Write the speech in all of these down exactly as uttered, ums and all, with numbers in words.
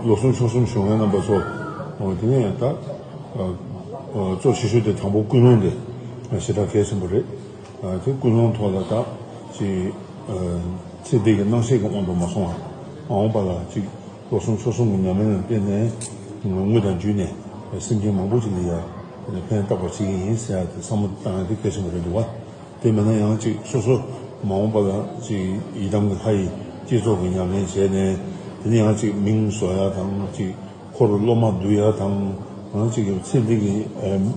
ལོ་གསུམ་ཕྱོགས་གསུམ་བཞུགས་མཁན་རྣམ་པ་ཚོ། དེ་ནས་ད་གཙོ་ཆེ་ཤོས་དེ་དང་པོ་ཀུན་སློང་དེ་ཞེ་དྲག་གལ་ཆེན་པོ་རེད། དེ་ཀུན་སློང་ཐོག་ལ་ད་ཅིག་ཚེ་འདི་གི་སྣང་ཤས་ཀྱི་དབང་དུ་མ་སོང་བ། མ་འོངས་པ་ལ་ཅིག་ལོ་གསུམ་ཕྱོགས་གསུམ་གྱི་ཉམས་ལེན་ལ་བརྟེན་ནས་དངོས་དང་བརྒྱུད་ནས་སེམས་ཅན་མང་པོ་ཅིག་ལ་ཡང་ཕན་བཏགས་པ་བྱེད་ཀྱི་ཡིན་ཟེར་ཡ་དེ་བསམ་བློ་བཏང་ཡ་དེ་གལ་ཆེན་པོ་རེད་འདུག་བ། དེ་མིན་ན་ཡང་ཅིག་སོ་སོ་མ་འོངས་པ་ལ་ཅིག་ཡི་དམ་གྱི་ལྷ་ཡི་བསྐྱེད་རྫོགས་ཀྱི་ཉམས་ལེན་བྱས་ནས། དེ་ནས་ཡང་ཅིག་མིང་བཟོ་ཡ་དང་། ཅིག་འཁོར་སློབ་མ་བསྡུ་ཡ་དང་། ཡང་ཅིག་ཚེ་འདི་གི་ཨེམ་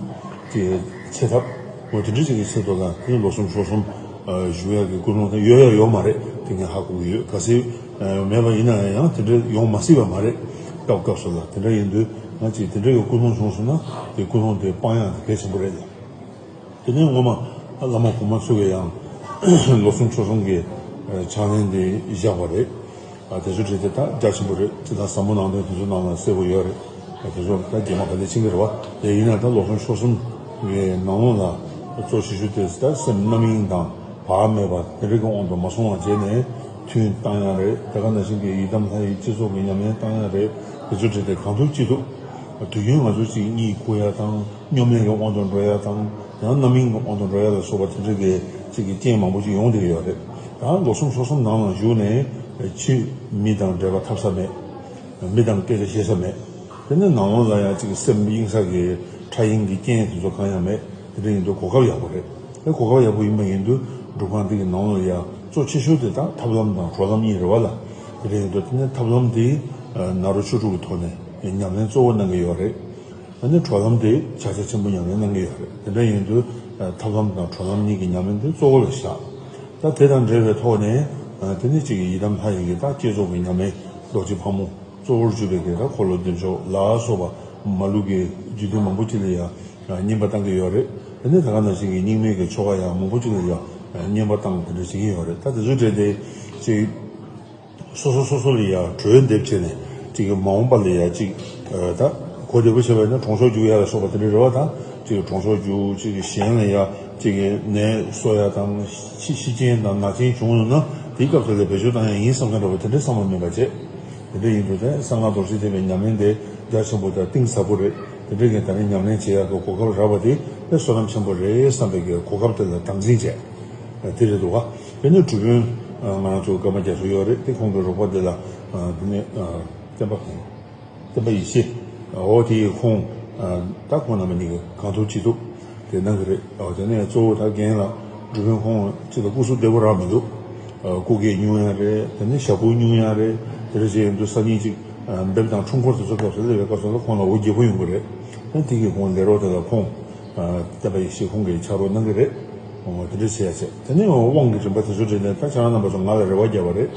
ཅིག་ཚེ་ཐབས་འོ་དེ་འདྲ་ཅིག་གི་ཆེད་དུ་ལ་དེ་ནས་ལོ་གསུམ་ཕྱོགས་གསུམ་བཞུགས་ཡ་གི་ཀུན་སློང་དེ་ཡོད་ཡ་ཡོད་མ་རེད། དེ་ངས་ཧ་གོ་གི་ཡོད། གལ་སྲིད་མེད་པ་ཡིན་ན་ཡང་དེ་འདྲ་ཡོང་མ་སྲིད་པ་མ་རེད། སྐབས་སྐབས་སུ་ལ་དེ་འདྲ་ཡིན་དུས་ང་ཅིག་དེ་འདྲ་གི་ཀུན་སློང་བྱུང་སོང་ན་དེ་ཀུན་སློང་དེ་སྤང་ཡ་དེ་གལ་ཆེན་པོ་རེད། དེ་ནས་སྔོན་མ་བླ་མ་གོང་མ་ཚོ་གིས་ཡང་ལོ་གསུམ་ཕྱོགས་གསུམ་གྱི་ཕྱག་ལེན་དེ་བཞག་པ་རེད། ཨ་དེ་ཚོ་བྲིས་ཏེ་ད་རྒྱ་ཆེན་པོ་རེད། ཅི་ལྟར་ཟབ་མོ་ནང་དོན་དེ་ཚོ་ནང་ལ་གསལ་པོ་ཡོད་རེད། ཨ་དེ་ཚོ་ད་རྗེས་མ་ག་ལེར་ཕྱིན་གྱི་རེད་བ། དེ་ཡིན་ན་ད་ལོ་གསུམ་ཕྱོགས་གསུམ་གྱི་ནང་ལོགས་ལ་གཙོ་ཆེ་ཤོས་དེ་ད་སེམས་རྣམ་གཡེང་དང་བག་མེད་པ་དེ་འདྲ་གི་དབང་དུ་མ་སོང་བ་བྱས་ནས་ཐུན་བཏང་ཡ་རེད། དེ་ག་ནང་བཞིན་གྱི་ཡི་དམ་ལྷ་ཡི་བསྐྱེད་རྫོགས་ཀྱི་ཉམས་ལེན་བཏང་ཡ་རེད། དེ་ཚོ་བྲིས་ཏེ་གང་ཐུབ་ཅི་ཐུབ་དུས་རྒྱུན་ང་ཚོ་གཅིག་གཉིད་ཁུག་ཡ་དང་། སྙོམས་ལས་ཀྱི་དབང་དུ་འགྲོ་ཡ་དང་། ཡང་རྣམ་གཡེང་གི་དབང་དུ་འགྲོ་ཡ་ལ་སོགས་པ་དེ་འདྲ་གི་ཅིག་གི་རྐྱེན་མང་པོ་ཅིག་ཡོང་བསྡད་ཡོད་རེད། ད་ལོ་གསུམ་ཕྱོགས་གསུམ་ནང་ལ་བཞུགས་ནས་ཕྱིས་མི་དང་འབྲེལ་བ་འཐབ་ས་མེད། མི་དང་སྐད་ཆ་བཤད་ས་མེད། དེ་ནས་ནང་ལོགས་ལ་ཡང་ཅིག་སེམས་གཡེང་ས་གི་ཕྲ་གཡེང་གི་རྐྱེན་དེ་ཚོ་གང་ཡང་མེད། དེ་འདྲ་ཡིན་དུས་གོ་སྐབས་ཡག་པོ་རེད། དེ་གོ་སྐབས་ཡག་པོ་ཡིན་པ་ཡིན་དུས་སྒྲུབ་ཁང་འདི་གི་ནང་ལོགས་ལ་ཡང་གཙོ་ཆེ་ཤོས་དེ་ད་ཐབས་ལམ་དང་གྲོལ་ལམ་གཉིས་རེད་བ་ལ། དེ་འདྲ་ཡིན་དུས་དེ་ནས་ཐབས་ལམ་དེ་ནཱ་རོ་ཆོས་དྲུག་གི་ཐོག་ནས་ཉམས་ལེན་གཙོ་བོ་གནང་གི་ཡོད་རེད། ཨ་ནི་གྲོལ་ལམ་དེ་ཕྱག་རྒྱ་ཆེན་པོ་ཉམས་ལེན་གནང་གི་ཡོད་རེད། དེ་འདྲ་ཡིན་དུས་ཐབས་ལམ་དང་གྲོལ་ལམ་གཉིས་ཀྱི་ཉམས་ལེན་དེ་གཙོ་བོ་ལ་བཞག་ད་དེ་དང་འབྲེལ་བའི་ཐོག་ནས་དེ་ནི་གཅིག་གི་ཡི་དམ་ལྷ་ཡི་གི་ད་བསྐྱེད་རྫོགས་ཀྱི་ཉམས་ལེན། རྡོ་རྗེ་ཕག་མོ་གཙོ་བོར་གྱུར་པའི་གི་ད་འཁོར་ལོ་བདེ་མཆོག་ལ་སོགས་པ་མ་ལུགས་ཀྱི་རྒྱུད་སྡེ་མང་པོ་ཅིག་ལ་ཡང་བསྙེན་པ་བཏང་གི་ཡོད་རེད། དེ་ནི་ད་ག་ནང་བཞིན་གྱི་རྙིང་མའི་གི་ཆོ་ག་ཡང་མང་པོ་ཅིག་ལ་ཡང་བསྙེན་པ་བཏང་དེ་འདྲ་བྱེད་ཀྱི་ཡོད་རེད། ད་དེ་ཚོ་འབྲེལ་ཏེ་ཅིག་སོ་སོ་སོ་སོ་ལ་ཡང་གྲོས་འདེབས་བྱས་ནས་ཅིག་གི་མ་འོངས་པ་ལ་ཡང་ཅིག་ད་གོ་བདེ་པོ་བྱས་པ་ཡིན་ན་གྲོང་ཆོག་རྒྱུག་ཡ་ལ་སོགས་པ་དེ་འདྲ་རེད་བ། ད་ཅིག་གི་གྲོང་ཆོག་རྒྱུག་ཅིག་གི་གཞན་ལ་ཡང་ཅིག་གི་ནད་གསོ་ཡ་དང་། ཤི་ཤི་རྐྱེན་དང་ན་རྐྱེན་བྱུང་ཡོང་ན་དེའི་སྐབས་སུ་ལ་བེད་སྤྱོད་བཏང་ཡ་ཡིན་བསམ་མཁན་འདྲ་བོ་དེ་འདྲའི་བསམ་བློ་མེད་པ་བྱས། དེ་འདྲ་ཡིན་དུས་དེ་གསང་སྔགས་རྡོ་རྗེ་ཐེག་པའི་ཉམས་ལེན་དེ་རྒྱ་ཆེན་པོ་དང་གཏིང་ཟབ་པོ་རེད། དེ་འདྲ་གི་ད་རེས་ཉམས་ལེན་བྱེད་ཡག་གི་གོ་སྐབས་རག་པ་དེ་དཔེ་བསོད་ནམས་ཆེན་པོ་རེད་བསམ་པའི་གི་གོ་སྐབས་དེ་ལ་དམ་འཛིན་བྱས། དེ་རེད་འདུག་ག་དེ་ནས་སྒྲུབ་དཔོན་ང་རང་ཚོ་ཀརྨ་རྒྱ་མཚོ་ཡོད་རེད། དེ་ཁོང་གི་རོགས་པ་དེ་ལ་དེ་ནས་བསྟན་པ་ཁོང་། བསྟན་པ་ཡེ་ཤེས། འོ་དེ་ཡི་ཁོང་། ད་ཁོང་རྣམ་པ་གཉིས་ཀྱིས་གང་ཐུབ་ཅི་ཐུབ་དེ་གནང་གི་རེད། འོ་དེ་ནས་གཙོ་བོ་ད་རྒན་ལགས་སྒྲུབ་དཔོན་ཁོང་ཅིག་ལ་སྐུ་གཟུགས་བདེ་པོ་རག་མི་འདུག་སྐུ་སྐེད་སྙུང་ཡ་རེད། དེ་ནས་ཞབས་ཁུ་སྙུང་ཡ་རེད། དེ་འདྲ་བྱས་ཡོང་དུས་སང་ཉིན་ཅིག་འབེབས་དང་འཁྲུངས་སྐོར་དེ་ཚོ་སྐབས་སུ་སླེབས་པའི་སྐབས་སུ་ལ་ཁོང་ལ་འོ་བརྒྱལ་པོ་ཡོང་གི་རེད། ད་དེ་གི་ཁོང་ལས་རོགས་དེ་ལ་ཁོང་། བསྟན་པ་ཡེ་ཤེས་ཁོང་གིས་ཕྱག་རོགས་གནང་གི་རེད། འོ་དེ་འདྲ་བྱས་ཡ་བྱས། དེ་ནས་དབང་གི་རིམ་པ་དེ་ཚོ་འདྲ་ནས་ད་ཁྱེད་རང་རྣམ་པ་ཚོ་ང་ལ་རེ་བ་བརྒྱབ་པ་རེད།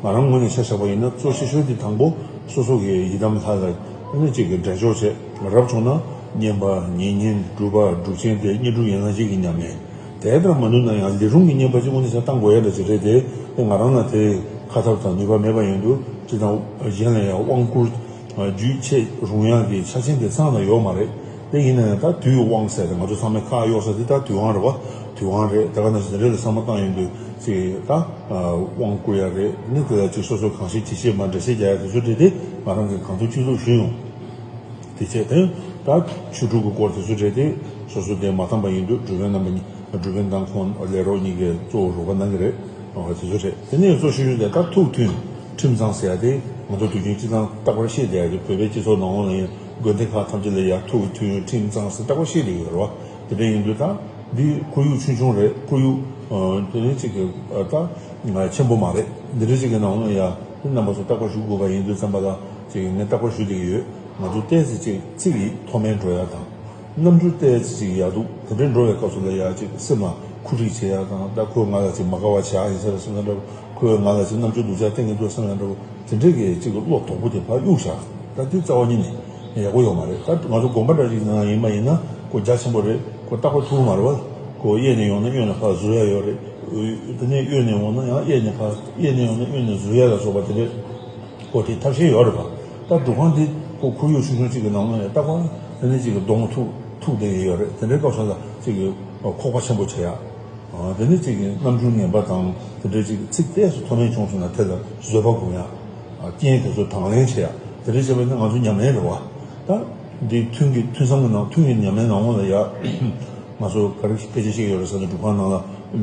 ང་རང་ངོས་ནས་ཆ་བཞག་པ་ཡིན་ན་གཙོ་ཆེ་ཤོས་དེ་དང་པོ་སོ་སོ་གི་ཡི་དམ་ལྷ་ལ་ཨ་ནི་གཅིག་གི་འགྲན་ཕྱོགས་བྱས། རབ་བྱུང་ན་བསྙེན་པ་ཉེ་བསྙེན་སྒྲུབ་པ་སྒྲུབ་ཆེན་དེ་བསྙེན་སྒྲུབ་ཡན་ལག་བཞི་གི་ཉམས་ལེན། དེ་ལྟར་མ་ནུས་ན་ཡང་ལས་རུང་གི་བསྙེན་པ་གཅིག་དངོས་གནས་ཆ་བཏང་དགོས་ཡ་འདྲ་ཅིག་རེད་དེ། དེ་ང་རང་ལ་དེ་ཁ་ཐབས་དང་ནུས་པ་མེད་པ་ཡིན་དུས་སྤྱིར་བཏང་གཞན་ལ་ཡང་དབང་བསྐུར་རྒྱུད་ཆད་རུང་ཡག་གི་ཆ་རྐྱེན་དེ་ཚང་ལ་ཡོད་མ་རེད། དེ་ཡིན་ན་ཡང་ད་དུས་དབང་ཟེར་ཏེ་ང་ཚོ་ཚང་མས་ཁ་གཡོག་ས་དེ་ད་དུས་དབང་རེད་བ། དུས་དབང་རེད། ད་ག་ནང་བཞིན་དེ་འདྲ་ལ་བསམ་བློ་བཏང་ཡོང་དུས་ཅིག་ད་དབང་བསྐུར་ཡག་རེད། ནི་དེ་ལ་ཅིག་སོ་སོ་གང་ཤེས་ཇི་ཤེས་མ་འགྲེལ་བཤད་རྒྱག་ཡག་དེ་ཚོ་འདྲ་དེ་ང་རང་གིས་གང་ཐུབ་ཅི་ཐུབ་ཞུས་ཡོང་། དེ་བྱས་ཏེ་ད་ཆོས་དྲུག་གི་སྐོར་དེ་ཚོ་འདྲ་དེ་སོ་སོ་དེ་མ་བཏང་པ་ཡིན་དུས་སྒྲུབ་དཔོན་རྣམ་པ་གཉིས། སྒྲུབ་དཔོན་དང་ཁོང་ལས་རོགས་གཉིས་ཀས་གཙོ་བོ་རོགས་པ་གནང་གི་རེད། འོ་དེ་ཚོ་རེད། དེ་ནས་གཙོ་ཤོས་ཤོས་དེ་ད་ཐུགས་མཐུན་ཁྲིམས་གཙང་ཟེར་ཡ་དེ་ང་ཚོ་དུས་རྒྱུན་སྤྱིར་བཏང་རྟག་པར་བཤད་བསྡད་ཡ་དེ། བོད་པའི་སྤྱི་ཚོགས་ནང་ལོགས་ལ་ཡང་དགོན་སྡེ་ཁག་ཐམས་ཅད་ལ་ཡ་ཐུགས་མཐུན་ཁྲིམས་གཙང་ཟེར་རྟག་པར་བཤད་བསྡད་ཡོད་རེད་བ། དེ་འདྲ་ཡིན་དུས་ད་འདི་ཁོར་ཡུག་ཆུང་ཆུང་རེད། ཁོར་ཡུག་དེ་ནས་ཅིག་གི་ད་ཆེན་པོ་མ་རེད། འདི་འདྲ་ཅིག་གི་ནང་ལོགས་ཡ་དེ་རྣམ་པ་ཚོ་རྟག་པར་བཞུགས་དགོས་པ་ཡིན་དུས་ཙམ་པ་ལ་ཅིག་ངས་རྟག་པར་ཞུ་བསྡད་ཀྱི་ཡོད། ང་ཚོ་ཏོག་ཙམ་ཅིག་ཚིག་གི་མཐོ་དམན་འགྲོ་ཡ་དང་། རྣམ་འགྱུར་ཏོག་ཙམ་ཅིག་ཡག་སྡུག་དེ་འདྲའི་འགྲོ་བའི་སྐབས་སུ་ལ་ཡ་ཅིག་སེམས་ལ་འཁུ་འཁྲིག་བྱེད་ཡ་དང་། ད་ཁོས་ང་ལ་ཅིག་མ་དགའ་བ་བྱེད་ཡ་ཡིན་ས་རེད་བསམ་ས་འདྲ་བོ། ཁོས་ང་ལ་ཅིག་རྣམ་འགྱུར་སྡུག་ཅག་བསྟན་གྱི་འདུག་བསམ་ཡ་འདྲ་བོ། དེ་འདྲའི་གི་ཅིག་གི་བློ་དོག་པོ་དེ་ཕར་གཡུག་བཞག་ད་འདི་རྩ་བ་ཉིད་ནས་ཡག་པོ་ཡོད་མ་རེད། ད་ང་ཚོ་དགོན་པ་འདྲ་ཞིག་ནང་ཡིན་པ་ཡིན་ན་ཁོ་རྒྱ་ཆེན་པོ་རེད། ཁོ་རྟག་པར་ཐུག་གི་མ་རེད་བ། ཁོ་གཡས་ནས་ཡོང་ན་གཡོན་ནས་ཕར་གཟུར་ཡ་ཡོད་རེད། དེ་ནས་གཡོན་ནས་འོང་ན་ཡང་གཡས་ནས་ཕར། གཡས་ནས་ཡོང་ན་གཡོན་ནས་གཟུར་ཡ་ལ་སོགས་པ་དེ་འདྲ། ཁོ་དེ་ཐབས་ཤེས་ཡོད་རེད་པ། ད་འདུ་ཁང་འདི་ཁོ་ཁོར་ཡུག་ཆུང་ཆུང་གཅིག་གི་ནང་ལ་ནས་རྟག་པར་དེ་ནས་གཅིག་གི་གདོང་ཐུག་ཐུག་བསྡད་ཀྱི་ཡོད་རེད། དེ་འདྲའི་སྐབས་སུ་ལ་གཅིག་གི་ཁོག་པ་ཆེན་པོ་བྱེད་ཡ། དེ་ནས་གཅིག་གི་རྣམ་འགྱུར་ངན་པ་དང་དེ་འདྲའི་གཅིག་གི་ཚིག་ཏོག་ཙམ་མཐོ་དམན་བྱུང་སོང་ན་དེ་ལ་བཟོད་པ་སྒོམ་ཡ། རྐྱེན་དེ་ཚོ་དང་ལེན་བྱེད་ཡ། དེ་འདྲ་བྱས་པ་ཡིན་ན་ང་ཚོ་ཉམས་ལེན་རེད་བ། ད་འདི་ཐུན་གྱི་ཐུན་བསམ་གྱི་ནང་ཐུན་གྱི་ཉམས་ལེན་ནང་ལ་ཡ། ང་ཚོ་ག་རེ་སྐད་ཆ་བཤད་ཡོད་རེད་ཟེར་ན་སྒྲུབ་ཁང་ནང་ལ་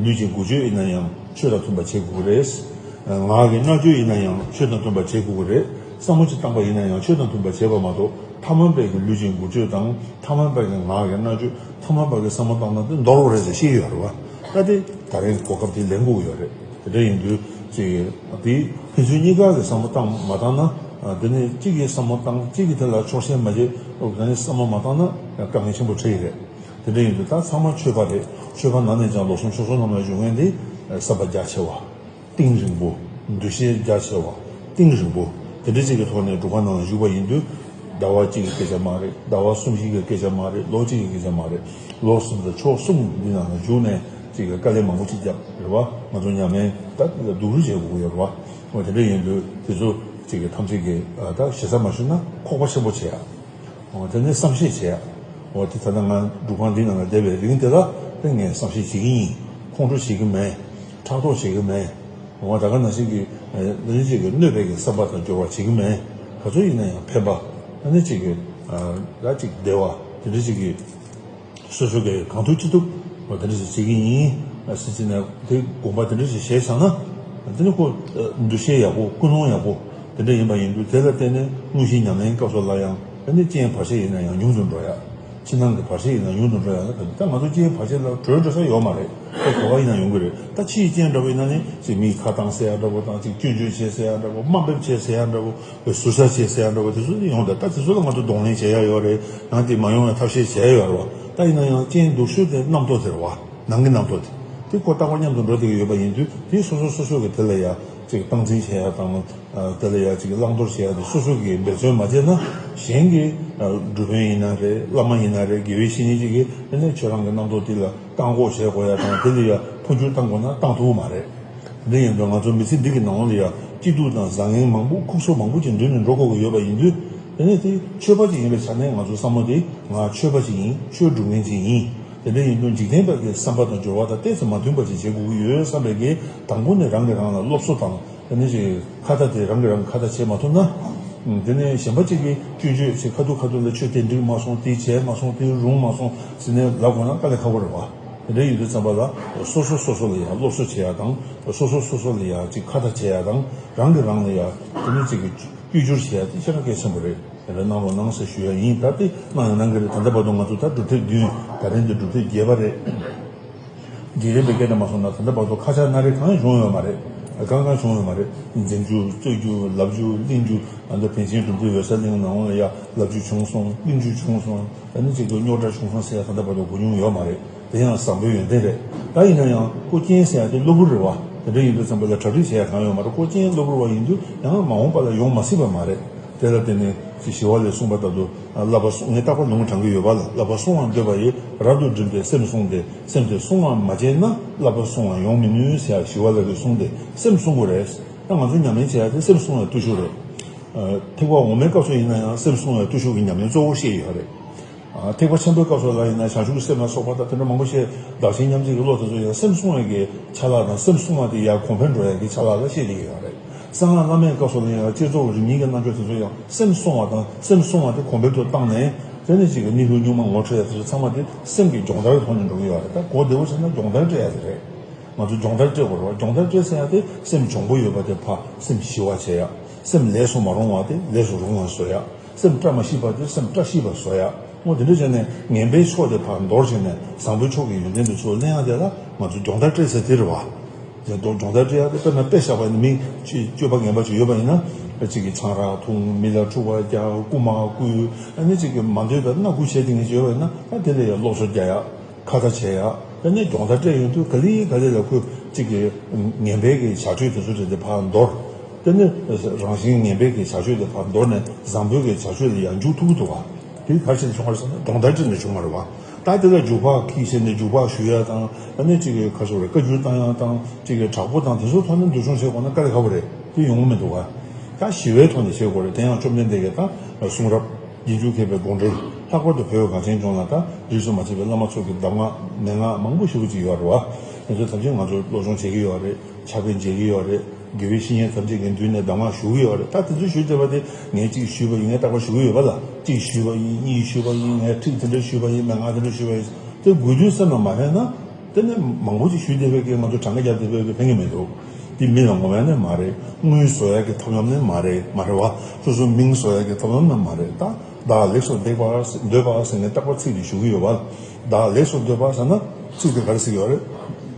ལུས་ཀྱི་འགུལ་སྐྱོད་ཡིན་ན་ཡང་ཆོས་དང་མཐུན་པ་བྱེད་དགོས་ཀྱི་རེད། ངག་གི་སྨྲ་བརྗོད་ཡིན་ན་ཡང་ཆོས་དང་མཐུན་པ་བྱེད་དགོས་ཀྱི་རེད། བསམ་བློ་ཅིག་བཏང་པ་ཡིན་ན་ཡང་ཆོས་དང་མཐུན་པ་བྱེད་པ་མ་གཏོགས་ཐ་མལ་པའི་གི་ལུས་ཀྱི་འགུལ་སྐྱོད་དང་ཐ་མལ་པའི་གི་ངག་གི་སྨྲ་བརྗོད་ཐ་མལ་པའི་གི་བསམ་བློ་བཏང་ན་དེ་འདོར་བ་རེད་ཟེར་བཤད་ཡོད་རེད་བ། ད་དེ་ད་རེས་གོ་སྐབས་དེ་ལེན་དགོས་ཀྱི་ཡོད་རེད། དེ་འདྲ་ཡིན་དུས་ཅིག་དེ་ཕན་ཚུན་གཉིས་ཀ་གི་བསམ་བློ་བཏང་མ་བཏང་ན། དེ་ནས་གཅིག་གིས་བསམ་བློ་བཏང་གཅིག་གིས་དེ་ལ་ཆོག་ཤེས་མ་བྱེད། དེ་ནས་བསམ་བློ་མ་བཏང་ན་དཀའ་ངལ་ཆེན་པོ་འཕྲད་ཀྱི་རེད། དེ་འདྲ་ཡིན་དུས་ད་ཚང་མ་ཆོས་པ་རེད། ཆོས་པ་ནང་ནས་ཀྱང་ལོ་གསུམ་ཕྱོགས་གསུམ་རྣམས་ལ་བཞུགས་མཁན་དེ་བསམ་པ་རྒྱ་ཆེ་བ། གཏིང་རིང་པོ། འདུ་ཤེས་རྒྱ་ཆེ་བ། གཏིང་རིང་པོ། དེ་འདྲ་ཅིག་གི་ཐོག་ནས་སྒྲུབ་ཁང་ནང་ལ་བཞུགས་པ་ཡིན་དུས། ཟླ་བ་གཅིག་གི་སྐད་ཆ་མ་རེད། ཟླ་བ་གསུམ་བཞི་གི་སྐད་ཆ་མ་རེད། ལོ་གཅིག་གི་སྐད་ཆ་མ་རེད། ལོ་གསུམ་དང་ཕྱོགས་གསུམ་འདི་ནང་ལ་བཞུགས་ནས་ཅིག་གི་དཀའ་ལས་མང་པོ་ཅིག་བརྒྱབ་རེད་བ། ང་ཚོ་ཉམས་ལེན་ད་སྡུག་རུས་བྱེད་དགོས་ཀྱི་ཡོད་རེད་བ། འོ་དེ་འདྲ་ཡིན་དུས་དེ་ཚོ་ཅིག་གི་ཐམས་ཅད་ཀྱིས་ད་ཞེ་ས་མ་ཞུས་ན་ཁོག་པ་ཆེན་པོ་བྱེད་ཡ། འོ་དེ་ནས་བསམ་ཤེས་བྱེད་ཡ། འོ་དེ་ད་ལྟ་ང་སྒྲུབ་ཁང་འདི་ནང་ལ་བསྡད་པའི་རིང་དེ་ལ་དེ་ངས་བསམ་ཤེས་བྱེད་ཀྱི་ཡིན། ཁོང་ཁྲོ་བྱེད་ཀྱི་མེད། ཕྲག་དོག་བྱེད་ཀྱི་མེད། འོ་ད་ག་ནང་བཞིན་གྱི་ཨ་ནི་ཅིག་གི་གནོད་པའི་གི་བསམ་པ་དང་སྦྱོར་བ་བྱེད་ཀྱི་མེད། ག་ཚོད་ཡིན་ན་ཡང་ཕན་པ། ཨ་ནི་ཅིག་གི་ཨ་ཅིག་བདེ་བ་དེ་འདྲ་ཅིག་གི་སོ་སོ་གི་གང་ཐུབ་ཅི་ཐུབ་འོ་དེ་འདྲ་ཅིག་བྱེད་ཀྱི་ཡིན་ཟེར་ཅིག་ནས་དེ་དགོངས་པ་དེ་འདྲ་ཅིག་བཞེས་ཚར་ན། དེ་ནི་ཁོ་འདུ་ཤེས་ཡག་པོ་ཀུན་སློང་ཡག་པོ་དེ་འདྲ་ཡིན་པ་ཡིན་དུས་དེ་ལ་བརྟེན་ནས་དངོས་གཞིའི་ཉམས་ལེན་སྐབས་སུ་ལ་ཡང་ཨ་ནི་རྐྱེན་བར་ཆད་ཡིན་ན་ཡང་ཉུང་དུ་འགྲོ་ཡ། ཕྱི་ནང་གི་བར་ཆད་ཡིན་ན་ཉུང་དུ་འགྲོ་ཡ་ལ། ད་ང་ཚོ་རྐྱེན་བར་ཆད་ལ་གྲོལ་འགྲོ་ས་ཡོད་མ་རེད། ད་ག་བ་ཡིན་ན་ཡོང་གི་རེད། ད་ཕྱིའི་རྐྱེན་འདྲ་བོ་ཡིན་ན་ནི་ཅིག་མིས་ཁ་བཏང་ཟེར་ཡ་འདྲ་བོ་དང་ཅིག་སྐྱོན་བརྗོད་བྱེད་ཟེར་ཡ་འདྲ་བོ་དམའ་འབེབས་བྱེད་ཟེར་ཡ་འདྲ་བོ་ཟུར་ཟ་བྱེད་ཟེར་ཡ་འདྲ་བོ་དེ་ཚོ་ཡོང་། ད་ད་དེ་ཚོ་ལ་ང་ཚོ་གདོང་ལེན་བྱེད་ཡ་ཡོད་རེད། ཡང་དེ་མ་ཡོང་བའི་ཐབས་ཤེས་བྱེད་ཡ་ཡོད་རེད་བ། ད་ཡིན་ན་ཡང་རྐྱེན་སྡུག་ཤོས་དེ་རྣམ་རྟོག་དེ་རེད་བ། ནང་གི་རྣམ་རྟོག་དེ། དེ་ཁོ་རྟག་པར་མཉམ་དུ་འགྲོ་བསྡད་ཀྱི་ཡོད་པ་ཡིན་དུས་དེ་སོ་སོ་སོ་སོ་གི་དེ་ལ་ཡ་ཅིག་སྟངས་འཛིན་བྱེད་ཡ་དང་། ཨ་དེ་ལ་ཡ་ཅིག་བླང་དོར་བྱེད་ཡ་དེ་སོ་སོ་གིས་འབད་བརྩོན་མ་བྱས་ན་གཞན་གྱི་ཨ་སྒྲུབ་དཔོན་ཡིན་ན་རེད། བླ་མ་ཡིན་ན་རེད། དགེ་བའི་བཤེས་གཉེན་ཅིག་གིས་དེ་ནས་ཁྱོད་རང་གི་རྣམ་རྟོག་དེ་ལ་བཀག་འགོག་བྱེད་དགོས་ཡ་དང་དེ་ལ་ཡ་འཕོ་འགྱུར་གཏང་དགོས་ན་གཏང་ཐུབ་ཀྱི་མ་རེད། དེ་ཡིན་དུས་ང་ཚོ་མི་ཚེ་འདི་གི་ནང་ལ་ཡ་སྐྱིད་སྡུག་དང་བཟང་ངན་མང་པོ་ཁུག་སོ་མང་པོ་ཅིག་འདུས་ནས་འགྲོ་དགོས་ཀྱི་ཡོད་པ་ཡིན་དུས། དེ་ནས་དེ་ཆོས་པ་ཅིག་ཡིན་པའི་ཆ་ནས་ང་ཚོའི་བསམ་བློ་དེ་ང་ཆོས་པ་ཅིག་ཡིན། ཆོས་སྒྲུབ་མཁན་ཅིག་ཡིན། དེ་འདྲ་ཡིན་དུས་འཇིག་རྟེན་པ་གི་བསམ་པ་དང་སྦྱོར་བ་དང་ཏོག་ཙམ་མ་མཐུན་པ་ཅིག་བྱེད་དགོས་ཀྱི་ཡོད་བསམ་པའི་གི་དང་པོ་ནས་རང་གིས་རང་ལ་སློབ་གསོ་དང་། དེ་ནས་ཅིག་ཁ་ཏ་དེ་རང་གིས་རང་ཁ་ཏ་བྱེད་མ་ཐུབ་ན། དེ་ནས་གཞན་པ་ཅིག་གིས་སྐྱོན་བརྗོད་བྱེད། ཁ་ཐུག་ཁ་ཐུག་ལ་ཆོས་དེ་འགྲིག་མ་སོང་། དེ་བྱས་མ་སོང་། དེ་རུང་མ་སོང་ཟེར་ནས་ལབ་དགོས་ན་དཀའ་ལས་ཁག་པོ་རེད་བ། དེ་འདྲ་ཡིན་དུས་ཙམ་པ་ལ་སོ་སོ་སོ་སོ་ལ་ཡང་སློབ་གསོ་བྱེད་ཡ་དང་། སོ་སོ་སོ་སོ་ལ་ཡང་ཅིག་ཁ་ཏ་བྱེད་ཡ་དང་། རང་གིས་རང་ལ་ཡང་དེ་ནས་ཅིག་གི་བཅོས་བསྒྱུར་བྱེད་ཡ་དེ་ཤིན་ཏུ་གལ་ཆེན་པོ་རེད། དེ་འདྲ་གནང་རོགས་གནང་ཟེར་ཞུ་ཡ་ཡིན། ད་དེ་གནང་ཡང་གནང་གི་རེད། ད་ལྟ་བར་དུ་ང་ཚོ་ད་སྒྲུབ་ཐེངས་བདུན། ད་རེས་འདི་སྒྲུབ་ཐེངས་བརྒྱད་པ་རེད། འཇིག་རྟེན་པའི་སྐད་ནས་མ་སོང་ན་ད་ལྟ་བར་དུ་ཁ་ཆག་སྣ་རལ་གང་ཡང་བྱུང་ཡོད་མ་རེད། གང་གང་བྱུང་ཡོད་མ་རེད། འཛེམ་རྒྱུ་རྩོད་རྒྱུ་ལབ་རྒྱུ་གླེང་རྒྱུ། ཨ་ནི་བན་ཆེན་གྲུབ་མཐའི་འོད་གསལ་གླིང་ནང་ལ་ཡ་ལབ་རྒྱུ་བྱུང་སོང་། གླེང་རྒྱུ་བྱུང་སོང་། ཨ་ནི་གཅིག་ཏུ་རྙོག་དྲ་བྱུང་སོང་ཟེར་ཡ་ད་ལྟ་བར་དུ་གོ་མྱོང་ཡོད་མ་རེད། དེ་ཡང་བཟང་པོའི་ཡོན་ཏན་རེད། ད་ཡིན་ན་ཡང་ཁོ་རྐྱེན་ཟེར་ཡ་དེ་གློ་བུར་རེད་བ། དེ་འདྲ་ཡིན་དུས་ཙམ་པ་ལ་གྲ་སྒྲིག་བྱེད་ཡ་གང་ཡོད་མ་རེད། ཁོ་རྐྱེན་གློ་བུར་བ་ཡིན་དུས་ཡང་མ་འོངས་པ་ལ་ཡོང་མ་སྲིད་པ་མ་རེད། དེ་ལ་བརྟེན་ནས་ཞི་བ་ལྷས་གསུངས་པ་ལྟར་དུ། བསླབ་པ་སྲུང་། ངས་རྟག་པར་ལུང་དྲངས་ཀྱི་ཡོད་པ་ལ། བསླབ་པ་སྲུང་བར་འདོད་པ་ཡིས། རབ་ཏུ་བསྒྲིམས་ཏེ་སེམས་བསྲུང་སྟེ། སེམས་དེ་བསྲུང་བར་མ་བྱས་ན། བསླབ་པ་སྲུང་བར་ཡོང་མི་ནུས་ཟེར་ཡ་ཞི་བ་ལྷ་གིས་གསུངས་ཏེ་སེམས་བསྲུང་དགོས་རེད། ད་ང་ཚོ་ཉམས་ལེན་བྱེད་ཡ་དེ་སེམས་བསྲུང་བའི་བརྟུལ་ཞུགས་རེད། ཨ་ཐེག་པ་འོག་མའི་སྐབས་སུ་ཡིན་ན་ཡང་སེམས་བསྲུང་བའི་བརྟུལ་ཞུགས་ཀྱི་ཉམས་ལེན་གཙོ་བོ་བཤད་ཡོད་རེད། ཨ་ཐེག་པ་ཆེན་པོའི་སྐབས་སུ་ལ་ཡིན་ན་བྱང་ཆུབ་སེམས་ལ་སོགས་པ་དང་དེ་འདྲ་མང་པོ་བཤད། བདག་གཞན་མཉམ་བརྗེ་གི་བློ་དེ་ཚོ་ཡང་སེམས་བསྲུང་བའི་གི་ཆ་ལག་དང་། སེམས་བསྲུང་བ་དེ་ཡར་གོང་འཕེལ་འགྲོ་ཡ་གི་ཆ་ལག་ལ་བཤད་བསྡད་ཡོད་རེད། གསང་སྔགས་བླ་མེད་སྐབས་སུ་ལ་ཡང་བསྐྱེད་རྫོགས་རིམ་གཉིས་ཀྱི་རྣལ་འབྱོར་དེ་ཚོ་ཡང་སེམས་བསྲུང་བ་དང་། སེམས་བསྲུང་བ་དེ་གོང་འཕེལ་དུ་བཏང་ནས། དེ་ནས་ཅིག་གི་གནས་ལུགས་གཉུག་མ་ངོ་འཕྲོད་ཡ་དེ་ཚོ་ཚང་མ་དེ་སེམས་ཀྱི་སྦྱོང་བརྡར་གྱི་ཐོག་ནས་འགྲོ་གི་ཡོད་རེད། ད་གོ་བདེ་བོ་བྱས་ན་སྦྱོང་བརྡར་སྤྲད་ཡ་དེ་རེད། ང་ཚོ་སྦྱོང་བརྡར་སྤྲད་དགོས་རེད་བ། སྦྱོང་བརྡར་སྤྲད་ཟེར་ཡ་དེ་སེམས་གྱོང་པོ་ཡོད་པ་དེ་ཕར་སེམས་ཞི་བ་བྱེད་ཡ། སེམས་ལས་སུ་མ་རུང་བ་དེ་ལས་སུ་རུང་བ་བཟོ་ཡ། སེམས་བཀྲ་མ་ཤིས་པ་དེ་སེམས་བཀྲ་ཤིས་པ་བཟོ་ཡ། འོ་དེ་འདྲ་བྱས་ནས་ངན་པའི་ཕྱོགས་དེ་ཕར་འདོར་བྱས་ནས་བཟང་པོའི་ཕྱོགས་ཀྱི་ཡོན་ཏན་དེ་ཚུར་ལེན་ཡ་དེ་ལ་ང་ཚོ་སྦྱོང་བརྡར་སྤྲད་ཟེར་དེ་རེད་བ། དེ་སྦྱོང་བརྡར་སྤྲད་ཡ་དེ། དཔེར་ན་དཔེ་བཞག་པ་ཡིན་ན་མི་ཅིག་སྤྱོད་པ་ངན་པ་ཅིག་ཡོད་པ་ཡིན་ན། གཅིག་གིས་ཆང་རག་འཐུང་། མི་ལ་འཁྲུག་པ་རྒྱག། རྐུ་མ་རྐུ། ཨ་ནི་གཅིག་གིས་མ་འདོད་པའི་མནའ་བསྐུལ་བྱེད་དེ་ངེས་ཅིག་ཡོད་པ་ཡིན་ན། ད་དེ་ལ་ཡང་སློབ་གསོ་རྒྱག་ཡ། ཁ་ཏ་བྱེད་ཡ། དེ་ནས་སྦྱོང་བརྡར་སྤྲད་ཡོང་དུས་ག་ལེ་ག་ལེ་ལ་ཁོས་གཅིག་གི་ངན་པའི་གི་བྱ་སྤྱོད་དེ་ཚོ་དེ་དེ་ཕར་འདོར། དེ་ནས་རང་བཞིན་ངན་པའི་གི་བྱ་སྤྱོད་དེ་ཕར་འདོར་ནས་བཟང་པོའི་གི་བྱ་སྤྱོད་ལ་ཡར་འཇུག་ཐུབ་ཀྱི་འདུག་བ། དེ་ག་རེ་བྱས་ནས་བྱུང་བ་རེད་ཟེར་ན་སྦྱོང་བརྡར་སྤྲད་ནས་བྱུང་བ་རེད་བ། ད་དེ་ལ་འཇུག་པ་གིས་བྱས་ནས་འཇུག་པ་ཞུ་ཡ་དང་། ཨ་ནི་གཅིག་གི་ཁ་ཕྱོགས་རེ་བཀའ་བཀྱོན་བཏང་ཡ་དང་། གཅིག་གི་དྲག་པོ་དང་དེ་ཚོའི་ཐོག་ནས་འདུལ་སྦྱོང་བྱེད་དགོས་ན་དཀའ་ལས་ཁག་པོ་རེད། དེ་ཡོང་གི་མི་འདུག་བ། ད་ཞི་བའི་ཐོག་ནས་བྱེད་དགོས་རེད། དེ་ཡང་བཅོམ་ལྡན་འདས་ཀྱིས་ད་གསུང་རབ། རྗེས་འཇུག་མཁས་པའི་དགོངས་འགྲེལ། ལྷག་པར་དུ་བོད་གངས་ཅན་ལྗོངས་ལ་ད་རིས་སུ་མ་ཆད་པའི་བླ་མ་ཚོ་གི་གདམས་ངག་མན་ངག་མང་པོ་ཞེ་པོ་ཅིག་ཡོད་རེད་བ། དེ་ཚོ་ཐམས་ཅད་ང་ཚོ་སློབ་སྦྱོང་བྱེད་ཀྱི་ཡོད་རེད། ཕྱག་དཔེ་མཇལ་གྱི་ཡོད་རེད། དགེ་བའི་བཤེས་གཉེན་ཐམས་ཅད་ཀྱི་མདུན་ནས་གདམས་ངག་ཞུ་གི་ཡོད་རེད། ད་དེ་ཚོ་ཞུ་བྱས་པ་དེ་ངས་གཅིག་ཞུས་པ་ཡིན། ངས་རྟག་པར་ཞུ་གི་ཡོད་པ་ལ། གཅིག་ཞུས་པ་ཡིན། གཉིས་ཞུས་པ་ཡིན། ངས་ཁྲིད་དེ་འདྲ་ཞུས་པ་ཡིན། མན་ངག་དེ་འདྲ་ཞུས་པ་ཡིན། དེ་དགོས་དུས་སེམས་ལ་མ་ལྷན་ན། དེ་ནས་མང་པོ་ཅིག་ཞུས་བསྡད་པའི་གི་ང་ཚོ་གྲངས་ཀ་རྒྱབ་བསྡད་པའི་གི་ཕན་གི་མི་འདུག་དེ་མི་ལ་ངོ་མ་ནས་མ་རེད། དངུལ་བཟོ་ཡ་གི་ཐབས་ལམ་ནས་མ་རེད། མ་རེད་བ། སོ་སོ་མིང་བཟོ་ཡ་གི་ཐབས་ལམ་ནས་མ་རེད། ད་བདག་ལེགས་སུ་འདོད་པ་འདོད་པ་ཟེར་ནས་རྟག་པར་ཚིག་དེ་ཞུ་གི་ཡོད་བ། བདག་ལེགས་སུ་འདོད་པ་ཟེར་ན་ཚིག་དེ་ག་རེ་ཟེར་གི་ཡོད་རེད།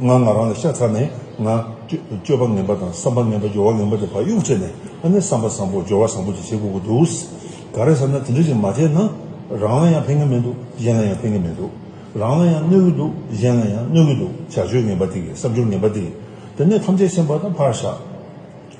ང་ང་རང་ལ་ཤ་ཚ་ནས་ང་སྤྱོད་སྤྱོད་པ་ངན་པ་དང་བསམ་པ་ངན་པ་སྦྱོར་བ་ངན་པ་དེ་ཕར་གཡུག་བྱས་ནས། ཨ་ནི་བསམ་པ་བཟང་པོ་སྦྱོར་བ་བཟང་པོ་ཅིག་བྱེད་དགོས་ཀྱི་འདུག་ག་རེ་ཟེར་ན་དེ་འདྲ་ཅིག་མ་བྱས་ན་རང་ལ་ཡང་ཕན་གི་མི་འདུག་གཞན་ལ་ཡང་ཕན་གི་མི་འདུག་རང་ལ་ཡང་གནོད་ཀྱི་འདུག་གཞན་ལ་ཡང་གནོད་ཀྱི་འདུག་བྱ་སྤྱོད་ངན་པ་དེ་གི་བསམ་སྦྱོར་ངན་པ་དེ་གི། དེ་ནས་ཐམས་ཅད་མཁྱེན་པ་དང་ཕར་བཞག་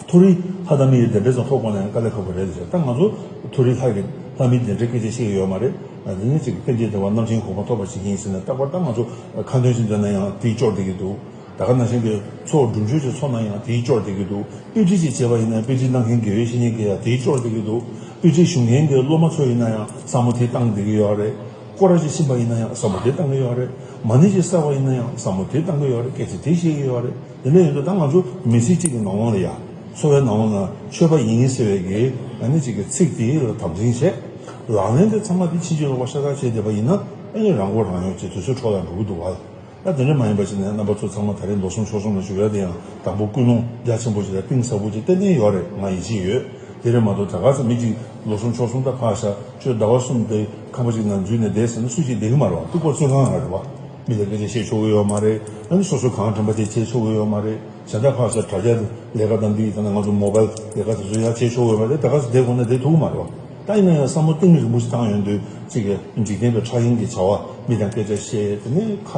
མཐོ་རིས་ལྷ་དང་མི་ཡི་བདེ་འབྲས་སུ་ཐོབ་པ་ན་ཡང་དཀའ་ལས་ཁག་པོ་རེད་ཟེར། ད་ང་ཚོ་མཐོ་རིས་ལྷ་གི་ལྷ་མིའི་བདེ་འབྲས་སྐད་ཆ་བཤད་ཀྱི་ཡོད་མ་རེད། དེ་ནས་ཅིག་གཏན་གྱི་བདེ་བ་རྣམ་མཁྱེན་གོ་འཕང་ཐོབ་པ་ཞིག་ཡིན་ཟེར་ནས་རྟག་པར་ད་ང་ཚོ་ཁ་འདོན་ཞིག་འདོན་ན་ཡང་དེའི་སྐྱོར་བསྡད་ཀྱི་འདུག་ད་ག་ནང་བཞིན་གྱི་ཚོགས་སྒྲུབ་མཆོད་ཅིག་ཚོགས་ན་ཡང་དེའི་སྐྱོར་བསྡད་ཀྱི་འདུག་དཔེ་ཁྲིད་ཅིག་བྱས་པ་ཡིན་ན་དཔེ་ཁྲིད་གནང་མཁན་དགེ་བའི་བཤེས་གཉེན་གྱིས་ཡང་དེའི་སྐྱོར་བསྡད་ཀྱི་འདུག་དཔེ་ཁྲིད་ཞུ་མཁན་གྱི་སློབ་མ་ཚོ་ཡིན་ན་ཡང་བསམ་བློ་དེ་བཏང་བསྡད་ཀྱི་ཡོད་རེད། སྐོར་ར་ཅིག་ཕྱིན་པ་ཡིན་ན་ཡང་བསམ་བློ་དེ་བཏང་གི་ཡོད་རེད། མ་ཎི་ཅིག་བསགས་པ་ཡིན་ན་ཡང་བསམ་བློ་དེ་བཏང་གི་ཡོད་རེད། སྐད་ཆ་དེ་བཤད་ཀྱི་ཡོད་རེད། དེ་འདྲ་ཡིན་དུས་ད་ང་ཚོ་མི་ཚེ་གཅིག་གི་ནང་ལོགས་ལ་ཡ། འཚོ་བའི་ནང་ལོགས་ན་ཆོས་པ་ཡིན་ཟེར་བའི་གི་ཨ་ནི་གཅིག་གི་ཚིག་དེ་ལ་དམ་འཛིན་བྱས། ལག་ལེན་དེ་ཚང་མ་དེ་ཕྱིན་ཅི་ལོག་པ་ཤ་སྟག་བྱས་བསྡད་པ་ཡིན་ན་ཨ་ནི་རང་མགོ་རང་གཡོག་བྱས་དུས་ཚོད་འཕྲོ་བརླག་འགྲོ་གི་འདུག་བ། ད་དེ་འདྲ་མ་ཡིན་པ་ཞིག་ནས་རྣམ་པ་ཚོ་ཚང་མ་ད་རེས་ལོ་གསུམ་ཕྱོགས་གསུམ་ལ་བཞུགས་ཡ་དེ་ཡང་དང་པོ་ཀུན་སློང་རྒྱ་ཆེན་པོ་ཞིག་དང་གཏིང་ཟབ་པོ་ཞིག་ཏན་ཏན་ཡོད་རེད། ང་ཡིད་ཆེས་ཡོད། དེ་རེད་མ་གཏོགས་ད་ག་ཚོད་མི་གཅིག་ལོ་གསུམ་ཕྱོགས་གསུམ་ད་ཕར་བཞག་ཆོས་ཟླ་བ་གསུམ་དེ་ཁང་པ་ཞིག་ནང་འཛུལ་ནས་བསྡད་ཟེར་ན་སུ་ཞིག་བསྡད་གི་མ་རེད་བ། ལྟུང་བ་བཙོན་ཁང་ང་རེད་བ། མི་ལ་སྐད་ཆ་བཤད་ཆོག་གི་ཡོད་མ་རེད། ཨ་ནི་སོ་སོ་གང་དྲན་པ་དེ་བྱེད་ཆོག་གི་ཡོད་མ་རེད། གཞན་དག་ཕར་བཞག་དྲ་རྒྱ་ལས་ཀ་དང་འདི་ཡིན་ད་ན་ང་ཚོ་མོ་བལ་ལས་ཀ་དེ་ཚོ་ཡང་བྱེད་ཆོག་གི་ཡོད་མ་རེད། ད་ག་ཚོད་བསྡད་དགོས་ན་བསྡད་ཐུབ་གི་མ་རེད་བ། ད་ཡིན་ན་ཡང་བསམ་བློ་གཏིང་རིང་པོ་ཞིག་བཏང་ཡོང་དུས་གཅིག་གི་འཇིག་རྟེན་པའི་ཕྲ་ཞིང་གི་བྱ་བ་མི་དང་སྐད་ཆ་བཤད་དེ་ནས་ཁ་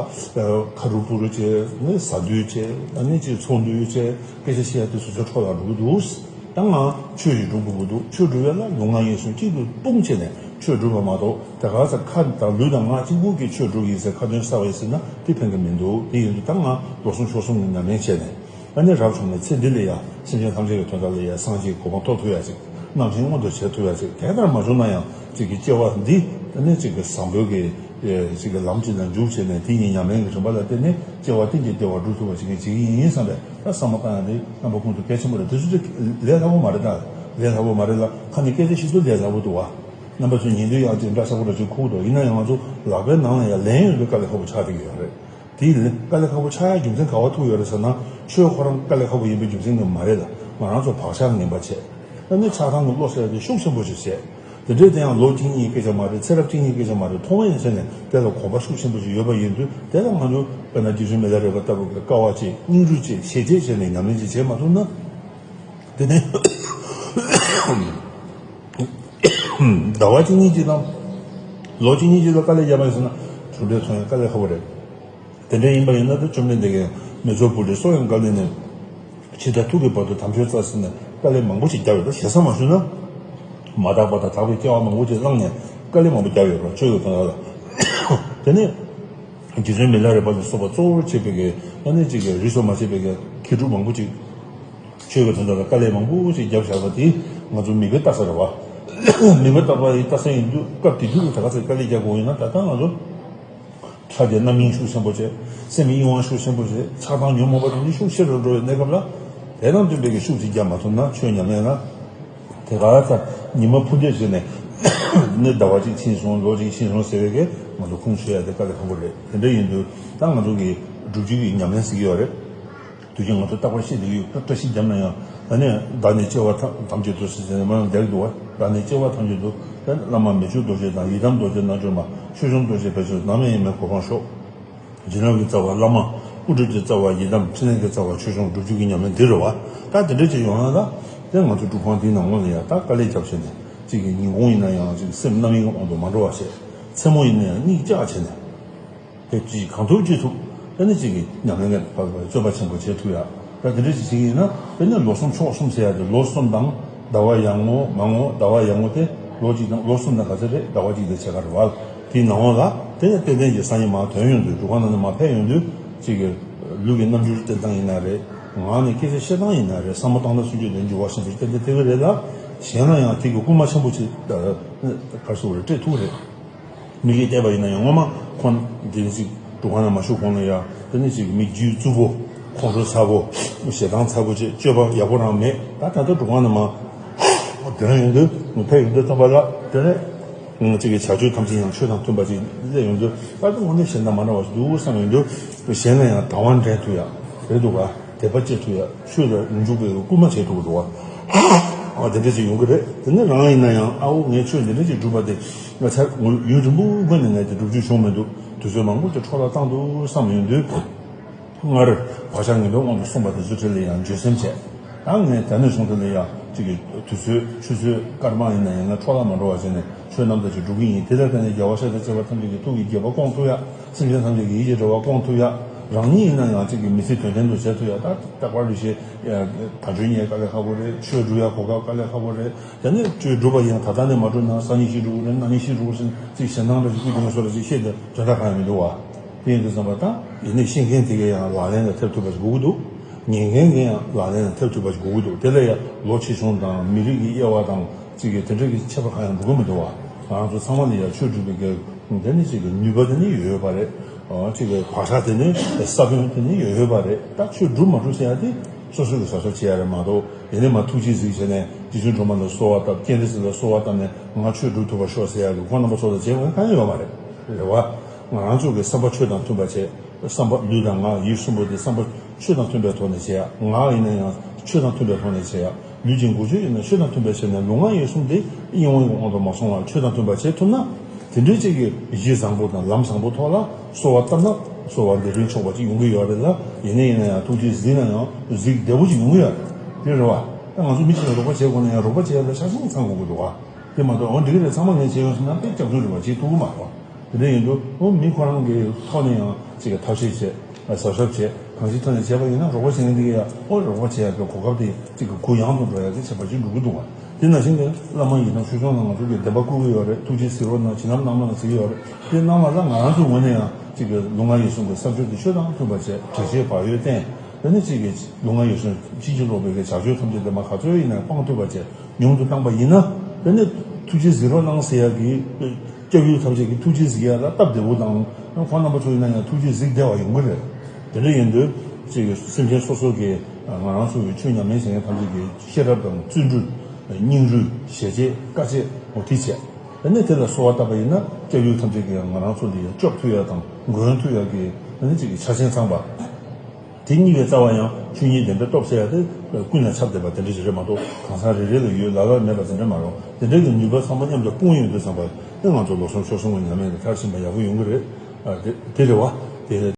ཁ་རུབ་ཕུ་རུབ་བྱས་ནས་ཟ་འདུས་བྱས་ཨ་ནི་གཅིག་ཚོགས་འདུས་བྱས་སྐད་ཆ་བཤད་ཡ་དེ་སོ་སོ་འཕྲོ་བརླག་འགྲོ་གི་འདུག་ད་ང་ཆོས་ཤིག་སྒྲུབ་དགོས་ཀྱི་འདུག་ཆོས་སྒྲུབ་ཡ་ལ་ལུས་ངག་ཡིད་གསུམ་གཅིག་ཏུ་སྤུངས་བྱས་ནས་ཆོས་སྒྲུབ་པ་མ་གཏོགས་དེ་ག་ཚ་ཁ་དང་ལུས་དང་ངག་གཅིག་པུ་གིས་ཆོས་སྒྲུབ་ཡིན་ཟེར་ཁ་འདོན་གསར་བ་ཡིན་ཟེར་ན་དེ་ཕན་གི་མི་འདུག་དེ་ཡིན་དུས་ད་ང་ལོ་གསུམ་ཕྱོགས་གསུམ་གྱི་ཉམས་ལེན་བྱས་ནས། ཨ་ནི་རབ་བྱུང་ནས་ཚེ་འདི་ལ་ཡང་སེམས་ཅན་ཐམས་ཅད་ཀྱི་དོན་དག་ལ་ཡང་སངས་རྒྱས་གོ་འཕང་ཐོབ་ཐུབ་ཡ་ཅིག་རྣམ་མཁྱེན་མངོན་དུ་བྱེད་ཐུབ་ཡ་ཅིག་དེ་ལྟར་མ་བྱུང་ན་ཡང་ཅིག་གི་སྐྱེ་བ་འདི་ཨ་ནི་ཅིག་གི་བཟང་པོའི་གི་ཅིག་གི་ལམ་ཅིག་ལ་འཇུག་བྱས་ནས་དེ་ཉིད་ཉམས་ལེན་གྱི་རིམ་པ་ལ་བརྟེན་ནས་སྐྱེ་བ་གཏན་གྱི་བདེ་བ་སྒྲུབ་ཐུབ་པ་ཅིག་གི་བྱེད་ཀྱི་ཡིན་བསམ་པས་ད་བསམ་བློ་བཏང་ཡ་འདི་རྣམ་པ་ཀུན་ཏུ་གལ་ཆེན་པོ་རེད། དེ་ཚོ་ཅིག་ལས་སླ་པོ་མ་རེད། ད་ལས་སླ་པོ་མ་རེད་ལ་ཁ་ནས་སྐད་ཆ་ཞིག་ཏུ་ལས་སླ་པོ་འདུག་བ། རྣམ་པ་ཚོས་ཉན་དུས་ཡང་ཅིག་འདྲ་ཆགས་པོ་འདྲ་ཅིག་ཁུག་འདུག་ཡིན་ན་ཡང་ང་ཚོ་ལག་པའི་ནང་ལ་ཡང་ལེན་ཡོང་དུས་དཀའ་ལས་ཁག་པོ་ཆགས་བསྡད་ཀྱི་ཡོད་རེད། དེ་ཡིན་དཀའ་ལས་ཁག་པོ་ཆགས་ཡ་རྒྱུ་མཚན་ག་བ་ཐུག་ཡོད་རེད་ཟེར་ན་ཆོས་ཁོ་རང་དཀའ་ལས་ཁག་པོ་ཡིན་པའི་རྒྱུ་མཚན་གྱིས་མ་རེད་ལ་ང་རང་ཚོ་བག་ཆགས་ངན་པ་བྱས། ཨ་ནི་ཆགས་སྡང་གི་བློ་ཟེར་ཡ་དེ་ཤུགས་ཆེན་པོ་ཞིག་བྱས། དེ་འདྲའི་དེ་ཡང་ལོ་གཅིག་གཉིས་སྐད་ཆ་མ་རེད། ཚེ་རབས་གཅིག་གཉིས་སྐད་ཆ་མ་རེད། མཐོང་བ་ཡིན་ཟེར་ནས་དེ་ལ་གོམས་པ་ཤུགས་ཆེན་པོ་ཞིག་ཡོད་པ་ཡིན་དུས་དེ་ལ་ང་ཚོ་དཔེར་ན་རྗེ་བཙུན་མི་ལ་རས་པ་ལྟ་བུ་གི་དཀའ་བ་བྱས་སྙིང་རུས་བྱས་ཞེ་བྱས་བྱས་ནས་ཉམས་ལེན་ཅིག་བྱེད་མ་ཐུབ་ན། དེ་ནས་ཟླ་བ་གཅིག་གཉིས་ཅིག་དང་། ལོ་གཅིག་གཉིས་ཅིག་ལ་དཀའ་ལས་བརྒྱབ་པ་ཡིན་ཟེར་ན་གྲུབ་འབྲས་ཐོན་ཡ་དཀའ་ལས་ཁག་པོ་རེད། དེ་འདྲ་ཡིན་པ་ཡིན་ན་ད་བཅོམ་ལྡན་འདས་ཀྱིས་མི་ཚོགས་པོ་ཏི་སོ་ཡང་བཀའ་ལས་ནས་ཕྱི་དང་ཐུག་གི་བར་དུ་དམ་ཆོས་རྩ་ཟིན་ནས་དཀའ་ལས་མང་པོ་ཞིག་བརྒྱབ་ཡོད། ད་ཞེ་ས་མ་ཞུས་ན་མ་དག་པ་དང་དག་པའི་སྐྱེ་བ་མང་པོ་ཞིག་བླངས་ནས་དཀའ་ལས་མང་པོ་བརྒྱབ་ཡོད་རེད་ཆོས་ཀྱི་དོན་དག་ལ། དེ་ནས་རྗེ་བཙུན་མི་ལ་རས་པ་ལ་སོགས་པ་གཙོ་བོར་བྱས་པའི་གི་ཨ་ནི་གཅིག་གི་རིས་སུ་མ་ཆད་པའི་གི་མཁས་གྲུབ་མང་པོ་ཅིག་ཆོས་ཀྱི་དོན་དག་ལ་དཀའ་ལས་མང་པོ་ཞིག་བརྒྱབ་བཞག་པ་དེ་ང་ཚོ་མིག་དཔེ་ལྟ་ས་རེད་བ། མིག་དཔེ་ལྟ་བ་ཡིན་ལྟ་ས་ཡིན་དུས་སྐབས་དེ་དུས་ལ་ད་ག་ཚོད་དཀའ་ལས་རྒྱག་དགོས་ཡིན་ན་ད་ལྟ་ང་ཚོ་ཕྲ་རྒྱས་རྣམ་གཡེང་ཤུགས་ཆེན་པོ་བྱས། སེམས་གཡེང་བ་ཤུགས་ཆེན་པོ་བྱས། ཆགས་སྡང་ཉོན་མོངས་པ་དེ་ཚོ་ཤུགས་ཆེ་རུ་འགྲོ་བའི་གནས་སྐབས་ལ་དེ་དང་བསྟུན་པའི་གི་ཤུགས་ཅིག་རྒྱག་མ་ཐུབ་ན་ཆོས་ཉམས་ལེན་ལ་དེ་ག་ཚ་ཉི་མ་འཕུར་འདེད་བྱས་ནས་ནི་ཟླ་བ་གཅིག་ཕྱིན་སོང་ལོ་གཅིག་ཕྱིན་སོང་ཟེར་བའི་གི་ང་ཚོ་ཁུངས་འཁྱོལ་ཡ་དེ་དཀའ་ལས་ཁག་པོ་རེད། དེ་འདྲ་ཡིན་དུས་ད་ང་ཚོ་གི་སྒྲུབ་བརྒྱུད་ཀྱི་ཉམས་ལེན་ཟེར་གི་ཡོད་རེད། དུས་རྒྱུན་ང་ཚོ་རྟག་པར་བཤད་བསྡད་ཀྱི་ཡོད། བཀྲ་ཤིས་བརྒྱབ་ན་ཡང་ཨ་ནི་བདག་ནི་སྐྱེ་བ་ཐམས་ཐམས་ཅད་དུ་ཟེར་ནས་མ་ཡང་རྒྱག་གི་འདུག་བ། བདག་ནི་སྐྱེ་བ་ཐམས་ཅད་དུ་བླ་མ་མི་བསྐྱོད་རྡོ་རྗེ་དང་ཡི་དམ་རྡོ་རྗེ་རྣལ་འབྱོར་མ་ཆོས་སྐྱོང་རྡོ་རྗེ་བེར་ཆེན་ནམ་ཡང་མེད་གོ་འཕང་ཤོག་རྗེ་བླ་མའི་རྩ་བ་བླ་མ་དབུ་སྐྲ་གི་རྩ་བ་ཡི་དམ་ཕྲིན་ལས་ཀྱི་རྩ་བ་ཆོས་སྐྱོང་སྒྲུབ་བརྒྱུད་ཀྱི་ཉམས་ལེན་འདི་རེད་བ། ད་དེ་འདྲ་ཅིག་ཡོང་ཡ་ལ་དེ་ང་ཚོ་སྒྲུབ་ཁང་འདིའི་ནང་ལོགས་ལ་ཡ་ད་དཀའ་ལས་རྒྱབ་བྱས་ནས་གཅིག་གི་ཉིན་གུང་ཡིན་ན་ཡང་གཅིག་སེམས་རྣམ་གཡེང་གི་དབང་དུ་མ་འགྲོ་བ་བྱས། མཚན་མོ་ཡིན་ན་ཡང་གཉིད་བཅག་བྱས་ནས། དེ་ཅིག་གང་ཐུབ་ཅི་ཐུབ་དེ་ནི་ཅིག་གི་ཉམས་ལེན་གྱི་བརྩོན་པ་ཆེན་པོ་བྱེད་ཐུབ་ཡ། ད་དེ་འདྲ་ཞིག་བྱེད་ཀྱི་ཡིན་ན་དེ་ནི་ལོ་གསུམ་ཕྱོགས་གསུམ་ཟེར་ཡ་དེ་ལོ་གསུམ་དང་ཟླ་བ་ཡར་ངོ་མར་ངོ་ཟླ་བ་ཡར་ངོ་དེ་ལོ་གཅིག་དང་ལོ་གསུམ་དང་ག་ཚོད་རེད། ཟླ་བ་གཅིག་དང་ཕྱེད་ཀ་རེད་བ། དེའི་ནང་ལ་དེ་ནི་ཏན་ཏན་གྱི་སང་ཉིན་མར་ཐོན་ཡོང་དུས་སྒྲུབ་ཁང་ནང་ནས་མར་ཕེབས་ཡོང་དུས་ཅིག་གི་ལུས་ཀྱི་རྣམ་འགྱུར་བསྟན་སྟངས་ཡིན་ན་རེད། ངག་ནས་སྐད་ཆ་བཤད་སྟངས་ཡིན་ན་རེད། བསམ་བློ་བཏང་སྟངས་སུ་འགྱུར་དེ་འགྱུར་བ་ཆེན་པོ་ཞིག་ཏན་ཏན་ཐེབས་ཀྱི་རེད་ལ། གཞན་ལ་ཡང་དེ་གི་སྐུལ་མ་ཆེན་པོ་ཅིག་ག་རེ་ཟེར་དགོས་རེད། སྤྲད་ཐུབ་རེད། མི་གིས་བལྟས་པ་ཡིན་ན་ཡང་སྔོན་མ་ཁོང་དེ་ནི་ཅིག་སྒྲུབ་ཁང་ནང་མ་ཞུགས་གོང་ལ་ཡ་དེ་ནི་ཅིག་མི་རྒྱུད་རྩུབ་པོ། ཁོང་ཁྲོ་ཚ་པོ། ཞེ་སྡང་ཚ་པོ་བྱས། སྤྱོད་པ་ཡག་པོ་རང་མེད། ད་ད་ལྟ་འགྲོ་གང་ན་མ་དེ་རང་ཡོང་དུས་ཕེབས་ཡོང་དུས་ཙམ་པ་ལ་དེ་ནས་ཅིག་གི་བྱ་སྤྱོད་ཐམས་ཅད་ཡང་ཆོས་དང་མཐུན་པ་ཅིག་སླེབས་ཡོང་དུས། ད་དུང་དངོས་གནས་གཞན་དང་མ་འདྲ་བ་ཞིག་འདུག་བསམ་ཡོང་དུས། གཞན་ལ་ཡང་དད་པ་འདྲེན་ཐུབ་ཡ་རེད་འདུག་ག་དད་པ་སྐྱེ་ཐུབ་ཡ། ཆོས་ལ་འཇུག་པའི་སྐུལ་མ་བྱེད་ཐུབ་འདུག་ག་ཨ་དེ་འདྲ་ཅིག་ཡོང་གི་རེད། དེ་ནས་རང་ཡིན་ན་ཡང་ཨ་འོ་ངས་ཆོས་འདི་འདྲ་ཅིག་བསྒྲུབས་པ་དེ་ང་ཚ་ངོས་ཡུན་རིང་པོའི་སྔོན་ནས་ངས་དེ་བསྒྲུབ་རྒྱུ་བྱུང་མི་འདུག་དུས་ཚོད་མང་པོ་ཅིག་འཕྲོ་བརླག་བཏང་འདུག་བསམ་ཡོང་དུས། སྔར་བག་ཆགས་ངན་པའི་དབང་དུ་སོང་བ་དེ་ཚོ་གྲས་ལ་ཡང་འགྱོད་སེམས་བྱས། ད་ངས་ད་ནས་བཟུང་དེ་ལ་ཡང་ཅིག་གི་དུས་ཚོད་ཆུ་ཚོད་སྐར་མ་ཡིན་ན་ཡང་ན་འཕྲོ་བརླག་མ་འགྲོ་བ་བྱས་ནས་ཆོས་རྣམ་དག་ཅིག་སྒྲུབ་ཀྱི་ཡིན། དེ་ལ་བརྟེན་ནས་རྒྱལ་བ་ཤཱཀྱ་ཐུབ་པ་ཐམས་ཅད་ཀྱི་ཐུགས་ཀྱི་དགྱེས་པ་སྐོང་ཐུབ་ཡ། སེམས་ཅན་ཐམས་ཅད་ཀྱི་ཡིད་ཀྱི་འབྲེལ་བ་སྐོང་ཐུབ་ཡ། རང་ཉིད་ཡིན་ན་ཡང་ཅིག་གི་མི་ཚེ་དོན་ལྡན་དུ་བྱེད་ཐུབ་ཡ། ད་རྟག་པར་ལུས་ཤེས་དལ་འབྱོར་རྙེད་དཀའ་ལས་ཁག་པོ་རེད། ཆོས་སྒྲུབ་ཡ་གོ་སྐབས་དཀའ་ལས་ཁག་པོ་རེད། དེ་ནས་ཆོས་སྒྲུབ་པ་ཡིན་ད་ལྟ་ནས་མ་སྒྲུབ་ན་སང་ཉིན་ཤི་འགྲོ་གི་རེད། གནངས་ཉིན་ཤི་འགྲོ་གི་རེད། ཅིག་ཞེ་སྡང་འདྲ་ཅིག་སྐུ་གདུང་སོགས་ལ་ཅིག་བཤད་དེ་དོན་དག་གང་ཡང་མི་འདུག་བ། དེ་ཡིན་དུས་ཙམ་པ་ད་ཡིན་ནའི་ཤེས་མཁན་དེ་གས་ཡང་ལག་ལེན་ལ་ཐེབས་ཐུབ་པ་ཞིག་དགོས་ཀྱི་འདུག་ཉན་མཁན་གས་ཡང་ལག་ལེན་ལ་ཐེབས་ཐུབ་པ་ཞིག་དགོས་ཀྱི་འདུག་དེ་ལ་ཡང་ལོ་ཆེ་ཆུང་དང་མི་རིགས་ཀྱི་དབྱེ་བ་དང་ཅིག་གི་དེ་འདྲ་གི་ཁྱད་པར་གང་ཡང་འགྲོ་གི་མི་འདུག་བ། ང་ཚོ་ཚང་མ་ལ་ཡང་ཆོས་སྒྲུབ་པའི་གས་དེ་ནི་ཅིག་གི་ནུས་པ་དེ་ནི་ཡོད་ཡོད་པ་རེད། ཨོ་ཅིག་གི་བག་ཆགས་དེ་ནི་ས་བོན་དེ་ནི་ཡོད་ཡོད་པ་རེད། ད་ཆོས་སྒྲུབ་མ་སྒྲུབ་ཟེར་ཡ་དེ་སོ་སོ་གི་བཟོ་བཟོ་བྱེད་ཡ་རེད་མ་གཏོགས། ཡིན་ནའི་མ་ཐུགས་རྗེས་གཟིགས་བྱས་ནས་རྗེ་བཙུན་སྒྲོལ་མ་ལ་གསོལ་བ་བཏབ། སྤྱན་རས་གཟིགས་ལ་གསོལ་བ་བཏབ་ནས་ང་ཆོས་སྒྲུབ་ཐུབ་པ་ཤོག་ཟེར་ཡ་གི་ཁོང་རྣམ་པ་ཚོ་ལ་བྱེད་དགོས་གང་ཡང་ཡོད་མ་རེད། རེད་བ། ང་རང་ཚོ་གི་བསམ་པ་ཆོས་དང་མཐུན་པ་བྱེད། བསམ་པ་ལུས་དང་ངག་ཡིད་གསུམ་པོ་དེ་བསམ་པ་ཆོས་དང་མཐུན་པའི་ཐོག་ནས་བྱེད་ཡ། ངག་ཡིན་ན་ཡང་ཆོས་དང་མཐུན་པའི་ཐོག་ནས་བྱེད་ཡ། ལུས་ཀྱི་འགུལ་སྐྱོད་ཡིན་ན་ཆོས་དང་མཐུན་པའི་ཆེད་ནས་ལུས་ངག་ཡིད་གསུམ་དེ་གཡེང་བའི་དབང་དུ་མ་སོང་བར་ཆོས་དང་མཐུན་པ་བྱེད་ཐུབ་ན། དེ་འདྲའི་ཅིག་གི་གཞི་བཟང་པོ་དང་ལམ་བཟང་པོ་ཐོག་ལ་གསོལ་བ་བཏབ་ན་གསོལ་བ་འདེབས་རིན་ཆོག་པ་ཅིག་ཡོང་གི་ཡོད་རེད་ལ། ཡིན་ན་ཡིན་ན་ཡང་ཐུགས་རྗེས་གཟིགས་ན་ཡང་གཟིགས་བདེ་པོ་ཅིག་ཡོང་གི་ཡོད་རེད། དེ་རེད་བ། ད་ང་ཚོ་མི་གཅིག་ལ་རོགས་པ་བྱེད་དགོས་ན་ཡང་རོགས་པ་བྱེད་ཡ་ལ་ཆ་ཚང་ཚང་དགོས་ཀྱི་འདུག་བ། དེ་མ་གཏོགས་འོ་འགྲིག་གི་རེད། ཚང་མ་ངས་བྱས་ཡོང་ཟེར་ན་དཔེ་སྐྱག་རྫུན་རེད་བ། བྱེད་ཐུབ་ཀྱི་མ་རེད་བ། དེ་འདྲ་ཡིན་དུས་འོ་མི་ཁོ་རང་གི་ཐོག་ནས་ཡང་ཅིག་གི་ཐབས་ཤེས་བྱས། གཟབ་གཟབ་བྱས། གང་ཅིའི་ཐོག་ནས་བྱས་པ་ཡིན་ན་རོགས་པ་བྱེད་མཁན་དེ་གས་ཡ་ཨོ་རོགས་པ་བྱེད་ཡ་གི་གོ་སྐབས་དེ་ཅིག་གི་གུ་ཡངས་དུ་འགྲོ་ཡ་གི་བྱས་པ་ཅིག་འགྲོ་གི་འདུག་བ། དེ་ནང་བཞིན་གྱི་བླ་མ་ཡི་དམ་ཆོས་སྐྱོང་ལ་ང་ཚོ་གི་བདེན་པ་བསྐུལ་གི་ཡོད་རེད། ཐུགས་རྗེ་གཟིགས་རོགས་གནང་། བྱིན་རླབས་གནང་རོགས་གནང་ཟེར་གི་ཡོད་རེད། དེ་གནང་བ་ལ་ང་རང་ཚོའི་ངོས་ནས་ཡང་ཅིག་གི་ལུས་ངག་ཡིད་གསུམ་གྱི་བསམ་སྤྱོད་དེ་ཆོས་དང་མཐུན་པ་བྱས། དྲན་ཤེས་བག་ཡོད་བསྟེན། དེ་ནས་ཅིག་གི་ལུས་ངག་ཡིད་གསུམ་ཕྱིན་ཅི་ལོག་པའི་གི་བྱ་སྤྱོད་ཐམས་ཅད་དེ་མ་ག་ཚོད་ཡིན་ན་སྤང་ཐུབ་པ་བྱས། ཉུང་དུ་བཏང་པ་ཡིན་ན། དེ་ནས་ཐུགས་རྗེ་གཟིགས་རོགས་གནང་ཟེར་ཡ་གི་སྐྱབས་ཡུལ་ཐམས་ཅད་ཀྱི་ཐུགས་རྗེ་གཟིགས་ཡ་ལ་སྟབས་བདེ་པོ་དང་། ཁོང་རྣམ་པ་ཚོ་ཡིན་ན་ཡང་ཐུགས་རྗེ་གཟིགས་བདེ་བ་ཡོང་གི་རེད། དེ་འདྲ་ཡིན་དུས་ཅིག་སེམས་ཅན་སོ་སོ་གི་ང་རང་ཚོ་གི་ཆོས་ཉམས་ལེན་བྱེད་མཁན་ཐམས་ཅད་ཀྱི་ཤེས་རབ་དང་བརྩོན་འགྲུས། སྙིང་རུས། ཞལ་བྱེད། དཀའ་སྤྱད། འོ་དེ་བྱས། དེ་ནས་དེ་ལ་གསོལ་བ་བཏབ་པ་ཡིན་ན་སྐྱབས་ཡུལ་ཐམས་ཅད་ཀྱིས་ང་རང་ཚོ་འདི་ཡང་སྐྱོབ་ཐུབ་ཡ་དང་མགོན་ཐུབ་ཡ་གི་ཨ་ནི་ཅིག་གི་ཆ་རྐྱེན་ཚང་པ། དེ་གཉིས་ཀའི་རྩ་བ་ཡང་ཆོས་ཉིད་བདེན་པའི་སྟོབས་ཟེར་ཡ་དེ་ཀུན་ལ་ཁྱབ་བསྡད་པ་དེ་འདྲ་ཞིག་རེད་མ་གཏོགས། གང་ཟག་རེ་རེ་ལ་ཡོད་ལ་ལ་མེད་པ་དེ་འདྲ་མ་རེད། དེ་འདྲ་གི་ནུས་པ་ཚང་མ་མཉམ་དུ་སྤུངས་ཡོང་དུས་ཙམ་པ་དེ་ང་ཚོ་ལོ་གསུམ་ཕྱོགས་གསུམ་གྱི་ཉམས་ལེན་དེ་མཐར་ཕྱིན་པ་ཡག་པོ་ཡོང་གི་རེད། ཨ་དེ་དེ་རེད་བ། དེ།